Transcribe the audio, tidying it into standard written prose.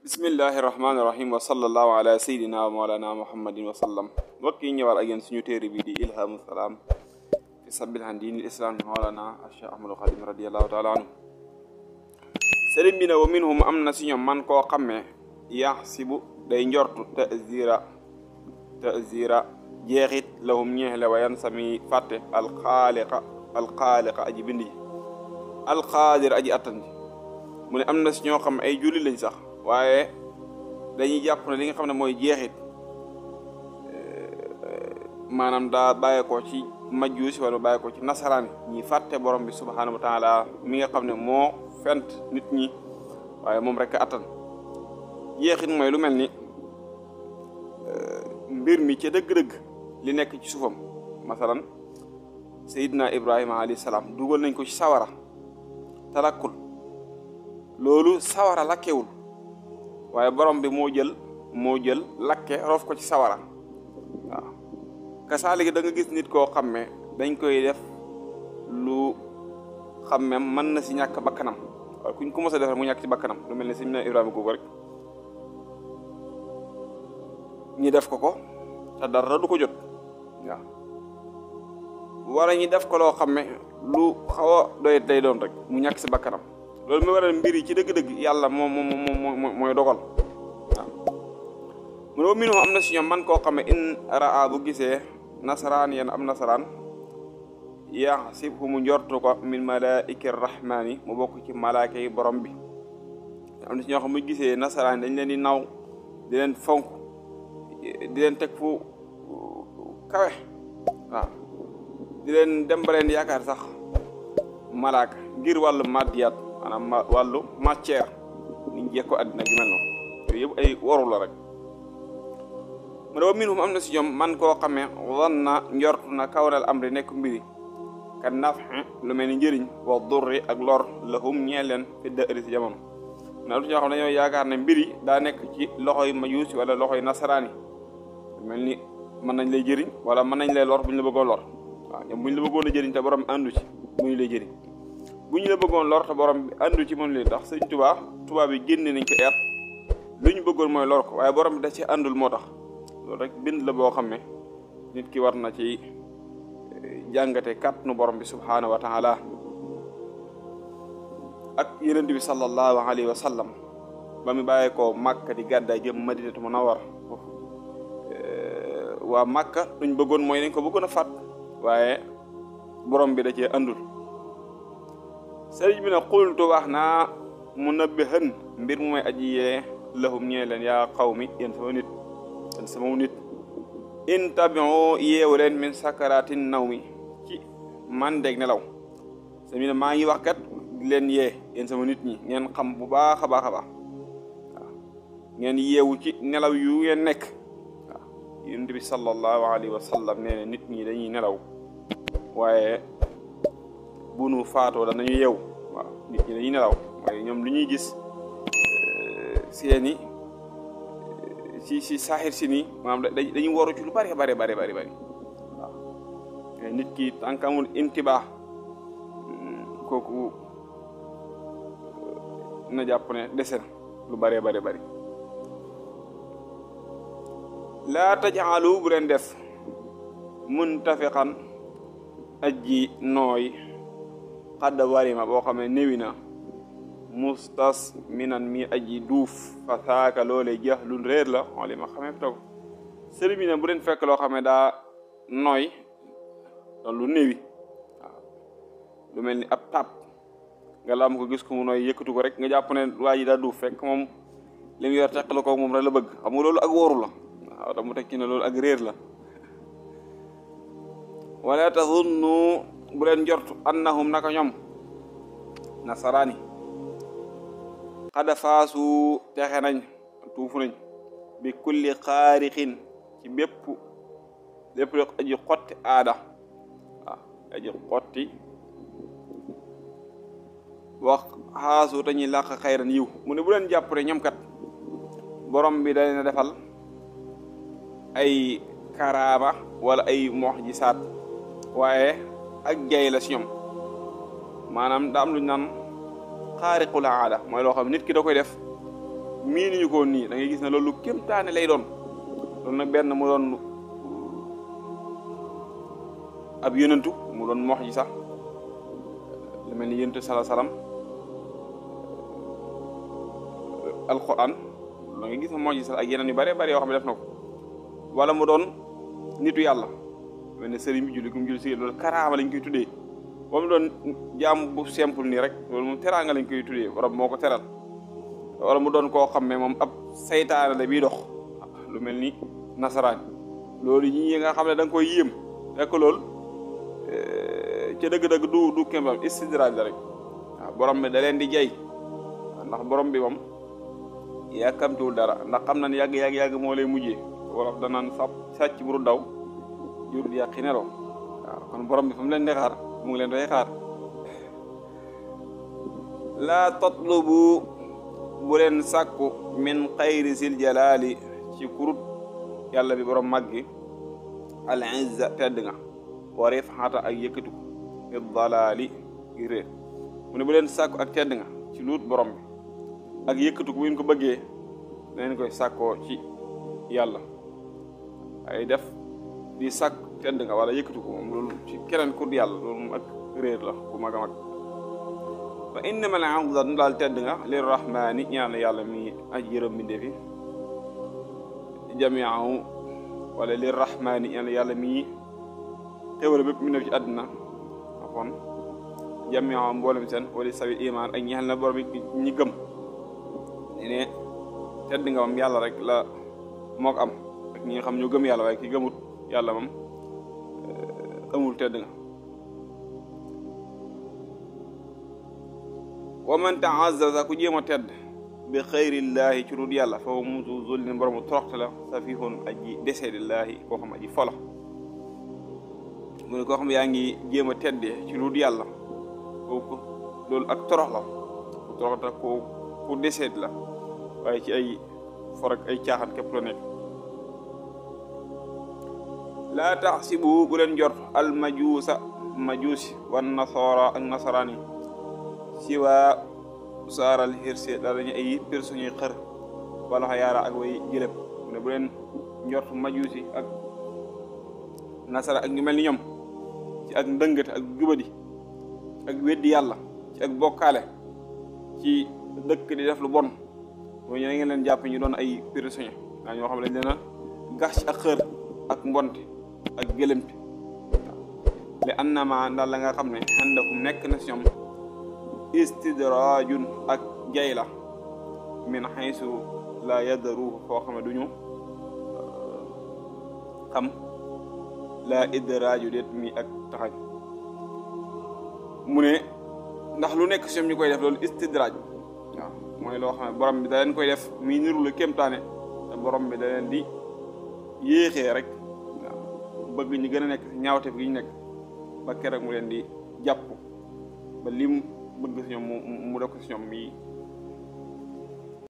bismillahi rahmaani rahim wa sallallahu ala sayyidina wa mawlana muhammadin wa sallam mbokk yi ñëwaat ak yéen suñu téere bi di ilhamu salaam fi sabilhan diinil islam mawlana Cheikh Ahmadou Khadim radiyallahu taala anhu sëriñ bi ne wa minhum am na si ñoom man koo xammee yaxsibu day njortu tazira jeexit lahum ñeexle wa yan sami fàtte alxaaliqa aji bindi alxaadir aji attan ji mu ne am na si ñoo xam ay julli lañ sax waaye dañuy jàpp ne li nga xam ne mooy jeexit maanaam daa bàyyeekoo ci majjuusi wala bàyyeekoo ci nasaraan ñi fàtte borom bi subhaanahu wa taala mi nga xam ne moo fent nit ñi waaye moom rek attan jeexit mooy lu mel ni mbir mi ca dëgg-dëgg li nekk ci suufam masalan Seydina Ibrahima alayhi salaam dugal nañ ko ci sawara talakkul loolu sawara lakkewul waaye borom bi moo jël lakke roof ko ci sawara waaw kasaaligi da nga gis nit koo xam ne dañ koy def lu xam ne mën na si ñàkk bakkanam waaye kuñ ko mos a defar mu ñàkk ci bakkanam lu mel ne Seydina Ibrahima googu rek ñi def ko te dara du ko jot waaw wala ñi def ko loo xam ne lu xaw a doy day doon rek mu ñàkk si bakkanam loolu mi waral mbir yi ci dëgg-dëgg yàlla mooy dogal waaw mu ne minhum am na si ñoom man koo xam ne in raa bu gisee nasaraan yéen am nasaraan yaxsibhu mu njortu ko min malaa'iki rahmaani mu bokk ci malaaka yi borom bi am na si ñoo xam mu gisee nasaraan dañ leen di naw di leen fonk di leen teg fu kawe waaw di leen dem ba leen yaakaar sax malaaka ngir wàllu maddiyaat maanaam wàllu matière niñ jekko àddina gi mel noonu yooyu yëpp ay waru la rek mu ne wa minhum am na si ñoom man koo xamee zanna njort na kawnal amri nekk mbiri kan nafxe lu mel ni njëriñ wa durri ak lor lahum ñee leen fi dëri si jamono na lu ñoo xam ne dañoo yaakaar ne mbiri daa nekk ci loxoy majuusi wala loxoy nasaraani mel ni mën nañ lay jëriñ wala mën nañ lay lor bu ñu la bëggoon lor waaw ñoom bu ñu la bëggoon a jëriñ te borom àndu ci bu ñu lay jëriñ bu ñu la bëggoon lor te borom bi àndu ci mënu leen tax sëñ tubaab yi génne nañ ko eet lu ñu bëggoon mooy lor ko waaye borom bi da ci àndul moo tax loolu rek bind la boo xam ne nit ki war na ci jàngate kàttanu borom bi subhaanahu wa taala ak yonent bi sallallahu alayhi wa sallam ba mu bàyyee ko Màkka di gàddaay jëm Madinatu Munawwara waa Màkka luñ bëggoon mooy nañ ko bëggoon a faat waaye borom bi da cee àndul sëriñ bi ne xultu wax naa munabbihan mbir mu may aji yee lahum ñee leen yaa qawmi yéen sama nit in tabi'u yeewu leen min sakaratin nawmi ci man deg nelaw sëriñ bi ne maa ngi wax kat di leen yee yéen sama nit ñi ngeen xam bu baax a baax a baax waaw ngeen yeewu ci nelaw yu ngeen nekk waaw yonent bi sallallahu alayhi wa sallam nee na nit ñi dañuy nelaw waaye bu nu faatoo danañu yeew waaw nit ñi dañuy nelaw waaye ñoom lu ñuy gis seeni si saaxir si nii maanaam dañuy waru ci lu bari waaw nit ki tant que amul intibaa kooku na jàpp ne dese na lu bari laa tajaalu bu leen def muntafiqan aji nooy xadda warima boo xam ne néwi na mustas minan mi aji duuf fa saaka loolee jahlun réer la xooli ma xamee taw sëriñ bi ne bu leen fekk loo xam ne daa nooy doon lu néwi waaw lu mel ni ab tab nga lam ko gis ko mu nooy yëkkatu ko rek nga jàpp ne waa ji daa duuf fekk moom li mu yor teqala ko moom rek la bëgg xam nga loolu ak wóoru la waaw da mu tekki ne loolu ak réer la wala tazunnu bu leen njort annahum naka ñoom nasaraani xada faasu texe nañ tuufu nañ bi kulli xaarixin ci lépp aji xotti aada waaw aji xotti wax xaasu tañuy làq xayran yiw mu ne bu leen jàpp ne ñoom kat borom bi da leen a defal ay karaama wala ay mu'jisaat waaye ak jay la si ñoom maanaam da am lu ñu naan xaariqul aada mooy loo xam nit ki da koy def miinuñu ko nii da ngay gis ne loolu kéemtaane lay doon loolu nag benn mu doon ab yonentu mu doon mu'jiza lu mel ni yonentu salaam alquran da ngay gis ne mu'jiza ak yeneen yu bare bare yoo xam ne def na ko wala mu doon nitu yàlla mel ne sëriñ bi julli gu mu julli si loolu karaama lañ koy tuddee ba mu doon jaam bu simple nii rek loolu moom teraanga lañ koy tuddee borom moo ko teral wala mu doon koo xam ne moom ab saytaane la biy dox lu mel ni nasaraan loolu ñi nga xam ne da nga koy yéem rek loolu ca dëgg-dëgg du kémbam istidraaj la rek waaw borom bi da leen di jay ndax borom bi moom yàkkamtuwul dara ndax xam na ne yàgg moo lay mujjee wolof danaan sàcc bu daw jur di yàqi nelaw waaw kon borom bi fa mu leen di xaar mu ngi leen doy xaar laa tatlubu bu leen sàkku min xayri sil jalaali ci kurut yàlla bi borom mag gi al izza tedd nga wa rifxata ak yëkkatu bi dalaali gi réer mu ne bu leen sàkku ak tedd nga ci luut borom bi ak yëkkatu bu ngeen ko bëggee dangeen koy sàkkoo ci yàlla ay def di sàkk tedd nga wala yëkkatu ko moom loolu ci keneen kur yàlla loolu moom ak réer la bu mag a mag fa innama al izzatu daal tedd nga lir rahmaani ñaan yàlla mi aj yërëm bindee fi jamiahu wala lir rahmaani ñaan yàlla mi xéwal bépp mi def ci àddina kon jamiahu mboolem seen wala sawi iman ak ñaxal na borom ñi gëm ne tedd nga moom yàlla rek la moo ko am ak ñi nga xam ñoo gëm yàlla waaye ki gëmut yàlla moom amul tedd nga wa man ta'azzaza ku jéem a tedd bi xayrillaahi ci rut yàlla fa mutu zulin boromu toroxte la safihun aji deseedillaahi koo xam aji folo mu ne koo xam yaa ngi jéem a teddee ci rut yàlla kooku loolu ak torox la ku toroxte ku deseed la waaye ci ay forek ay caaxaan képp la nekk laa taxsibu bu leen jort al majuusi wan nasaara ak nasaraan yi si waa saaral xirse da dañu ay personnes xër wala xayaara ak way jëlëb mu ne bu leen njort majuusi ak nasara ak ñu mel ni ñoom ci ak ndëngate ak jubadi ak weddi yàlla ci ak bokkaale ci dëkk di def lu bon mooy ñu ngeen leen jàpp ñu doon ay personnes daa ñoo xam ne dañ leen a gas ci ak xër ak mbonte ak gëlëmte li annama ndax la nga xam ne xandakum nekk na si ñoom istidraajun ak jay la min xaysu la yadruhu foo xam ne duñu xam la idraaju déet mi ak taxañ mu ne ndax lu nekk si ñoom ñu koy def loolu istidraaj waaw mooy loo xam ne borom bi da leen koy def muy niru la kéemtaane te borom bi da leen di yéexee rek waaw bëgg ñu gën a nekk si ñaawteef gi ñu nekk ba keroog mu leen di jàpp ba lim bëgg si ñoom mu def ko si ñoom mi